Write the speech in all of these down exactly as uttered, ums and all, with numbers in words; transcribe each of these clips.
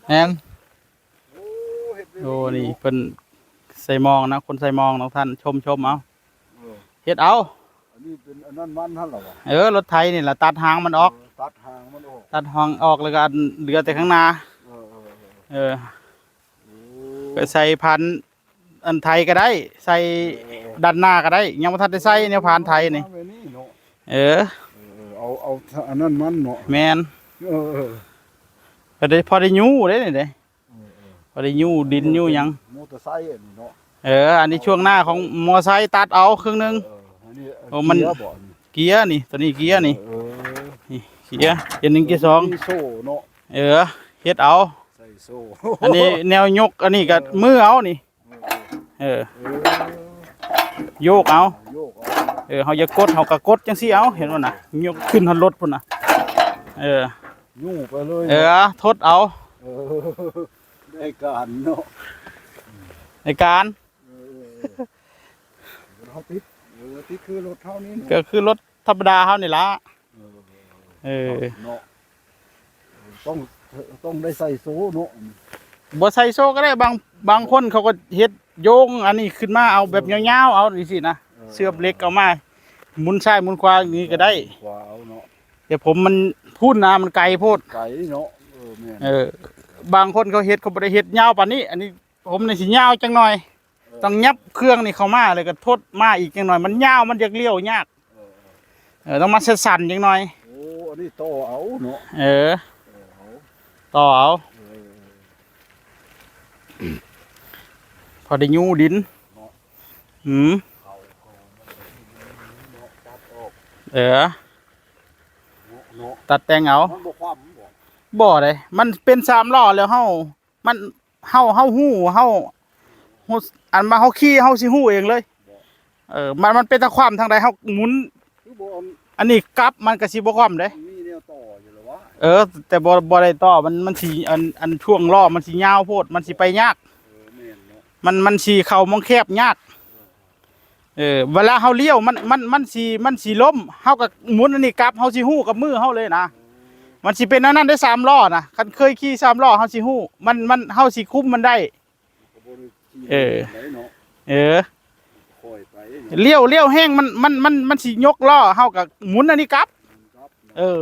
แฮง โอ้ เฮ็ดได้ โอ้ ดี นี่ เนาะ เพิ่นใส่มองนะ คนใส่มองเนาะท่าน ชม ชมเอา เออ เฮ็ดเอา อันนี้เป็นอันนั้นมันหั่นเหรอวะ เออ รถไถนี่ล่ะ ตัดหางมันออก เออ ตัดหางมันออก ตัดหางออก แล้วก็อันเหลือแต่ข้างหน้า เออ เออ เออ เออ โอ้ ก็ใส่พัน อันไถก็ได้ ใส่ เออ ด้านหน้าก็ได้ ยังบ่ทันได้ใส่แนวพานไถนี่ เอาแบบนี้เนาะ เออ เออ เอา เอาอันนั้นมันเนาะ แม่น เออ เออ พอได้ พอได้ยู้เด้นี่เด้ เออ เออ พอได้ยู้ดินยู้หยัง มอเตอร์ไซค์อันนี้เนาะ เออ อันนี้ช่วงหน้าของมอไซค์ตัดเอาครึ่งหนึ่ง เออ เออ อันนี้ โอ้ มัน เกียร์บ่ เกียร์นี่ ตัวนี้เกียร์นี่ เออ นี่เกียร์ เกียร์หนึ่ง เกียร์สอง มีโซ่เนาะ เออ เฮ็ดเอา ใส่โซ่ อันนี้แนวยก อันนี้ก็ เออ มือเอานี่ เออ เออ เออ โยกเอา โยกเอา เออ เฮาอย่ากด เฮาก็กดจังซี่เอา เห็นบ่น่ะ ยกขึ้นฮอดรถพุ้นน่ะ เออ ยู้ไปเลย เออ ทดเอา เออ ได้การเนาะ ในการ เออ เออ เฮาติด เออ ติดคือรถเฮานี่เนาะ ก็คือรถธรรมดาเฮานี่ล่ะ เออ เออ เนาะ ต้อง ต้องได้ใส่โซ่เนาะ บ่ใส่โซ่ก็ได้ บาง บางคนเขาก็เฮ็ดโยงอันนี้ขึ้นมา เอาแบบยาวๆ เอาจังซี่นะ เออ เสียบเหล็กเอามา หมุนซ้ายหมุนขวาอย่างนี้ก็ได้ ขวาเอาเนาะ แต่ผมมันพุ้นนะ มันไกลโพด ไกลเนาะ เออ แม่น เออ บางคนเขาเฮ็ด เขาบ่ได้เฮ็ดยาวปานนี้ อันนี้ผมนี่สิยาวจังหน่อย เออ ต้องยับเครื่องนี่เข้ามา แล้วก็ทดมาอีกจังหน่อย มันยาว มันอยากเลี้ยวยาก เออ เออ ต้องมาสั้นๆจังหน่อย โอ้ อันนี้ต่อเอาเนาะ เออ ต่อเอา ต่อเอา เออ พอได้ยู้ดิน เนาะ อืม เขา เขา มันก็มีเนาะ ตัดออก เออ เนาะ เนาะ ตัดแต่งเอา มันบ่คว่ำบ่ บ่เด้ มันเป็นสามล้อแล้วเฮา มัน เฮา เฮาฮู้ เฮาฮู้ อันมาเฮาขี่ เฮาสิฮู้เองเลย บ่ เออ มัน มันเป็นตาคว่ำทางใด เฮาหมุน คือบ่เอา อันนี้กลับ มันก็สิบ่คว่ำเด้ มันมีแนวต่ออยู่แล้ววะ เออ แต่บ่ บ่ได้ต่อ มัน มันสิ อัน อันช่วงล้อมันสิยาวโพด มันสิไปยาก เออ แม่นเนาะ มัน มันสิเข้าหม่องแคบยาก เออ เวลาเฮาเลี้ยว มัน มัน มันสิ มันสิล้ม เฮาก็หมุนอันนี้กลับ เฮาสิฮู้กับมือเฮาเลยนะ มันสิเป็นอันนั้นได้สามล้อนะ คันเคยขี่สามล้อ เฮาสิฮู้ มัน มัน เฮาสิคุมมันได้ ก็บ่ได้ขี่ เออ ปานใดเนาะ เออ ค่อยไปเนาะ เลี้ยว เลี้ยวแฮง มัน มัน มัน มันสิยกล้อ เฮาก็หมุนอันนี้กลับ หมุนกลับเนาะ เออ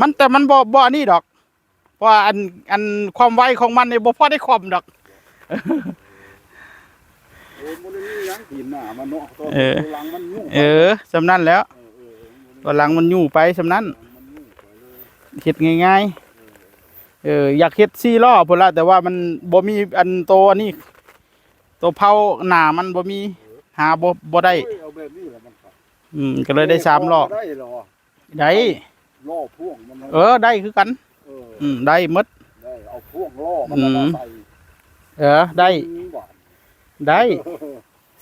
มัน แต่มันบ่ บ่อันนี้ดอก เพราะว่าอัน อันความไวของมันนี่บ่พอได้คว่ำดอก โอ้ บ่ได้มีหยังตีนหน้ามันเนาะ ตอน เออ ตัวหลังมันยู้ไป เออ ส่ำนั้นแล้ว เออ เออ เออ ตัวหลังมันยู้ไปส่ำนั้น หลังมันยู้ไปเลย เฮ็ดง่ายๆ เออ อยากเฮ็ดสี่ล้อพุ้นละ แต่ว่ามันบ่มีอันโตอันนี้ โตเผาหน้ามันบ่มี หาบ่ บ่ได้ โอ้ย เอาแบบนี้แหละมันครับ อืม ก็เลยได้สามล้อ ได้เหรอ ได้ ล้อพ่วงมันนะ เออ ได้คือกัน เออ อืม ได้หมด ได้ เอาพ่วงล้อมัน อืม มาใส่ เออ ได้ อืม หวาน ได้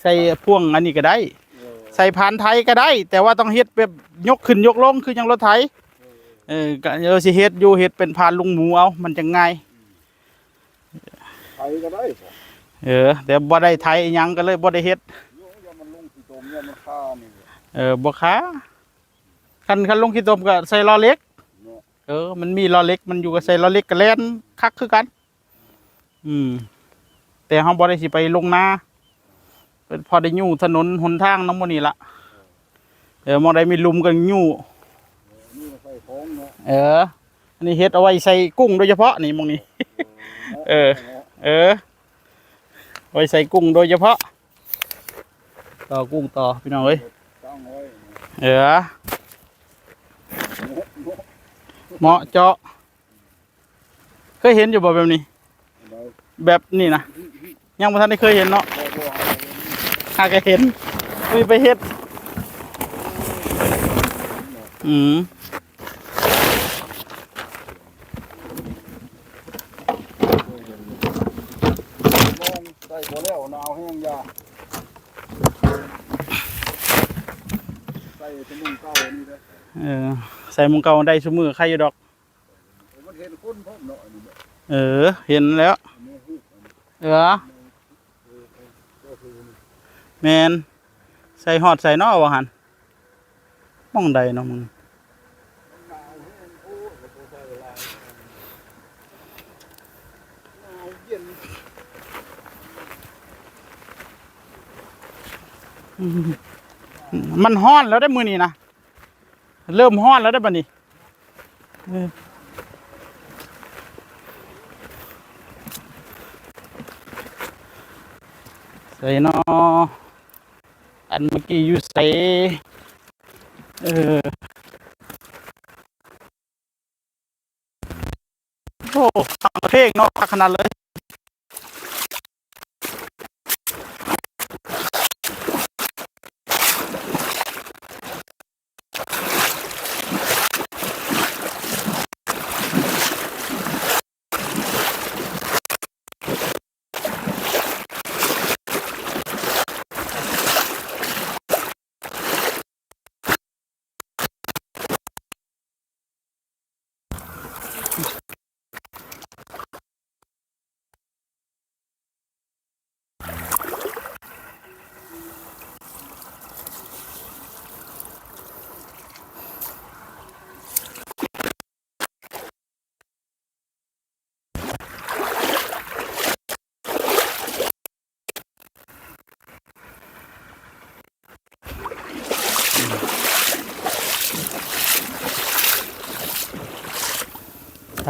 ใส่พ่วงอันนี้ก็ได้ เออ ใส่พานไถก็ได้ แต่ว่าต้องเฮ็ดแบบยกขึ้นยกลงคือจั่งรถไถ เออ เออ ก็ เออ สิเฮ็ดอยู่ เฮ็ดเป็นพานลุงหมูเอา มันจั่งง่าย ไถก็ได้ เออ แต่บ่ได้ไถอิหยังก็เลยบ่ได้เฮ็ด โย อย่ามันลงขี้ตม อย่ามันคานี่ เออ บ่คา คัน คันลงขี้ตมก็ใส่ล้อเหล็ก เนาะ เออ มันมีล้อเหล็กมันอยู่ ก็ใส่ล้อเหล็กก็แล่นคักคือกัน อืม แต่เฮาบ่ได้สิไปลงนา พอได้ยู้ถนนหนทางนำหมู่นี่ละ เออ หม่องใดมีหลุมก็ยู้ นี่ใส่ของเนาะ เออ อันนี้เฮ็ดเอาไว้ใส่กุ้งโดยเฉพาะนี่หม่องนี้ เออ เออ เอาไว้ใส่กุ้งโดยเฉพาะ ต่อกุ้งต่อพี่น้องเอ้ย ตั้งไว้ เออ เหมาะเจาะ เคยเห็นอยู่บ่แบบนี้ แบบนี้นะ ยังบ่ทันได้เคยเห็นเนาะ หากะเห็น มีไปเฮ็ด อืม ใส่บ่แล้ว หนาวแฮง อย่า ใส่แต่หม่องเก่านี่เด้อ เออ ใส่หม่องเก่าได้ซุมื้อ ใครอยู่ดอก มันเห็นคนพร้อมเนาะ อันนี้เนาะ เออ เห็นแล้ว อันนี้ฮู้ เออ เออ เออ ก็คือ แม่น ใส่ฮอดใส่เนาะว่าหั่น หม่องใดเนาะมึง มันหนาวแฮงโพด แล้วบ่ใส่หลาย อืม มันฮ้อนแล้วได้อมื้อนี้นะ เริ่มฮ้อนแล้วได้อบัดนี้ เออ ใส่เนาะ อันเมื่อกี้อยู่ไส เออ โอ้ ฟังเพลงเนาะ คักขนาดเลย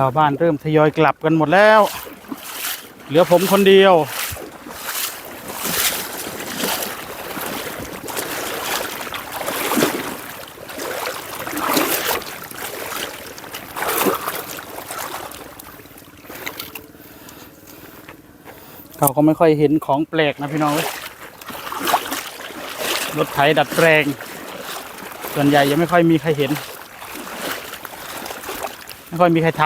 ชาวบ้านเริ่มทยอยกลับกันหมดแล้ว เหลือผมคนเดียว เขาก็ไม่ค่อยเห็นของแปลกนะพี่น้องเอ้ย รถไถดัดแปลง ส่วนใหญ่ยังไม่ค่อยมีใครเห็น ไม่ค่อยมีใครท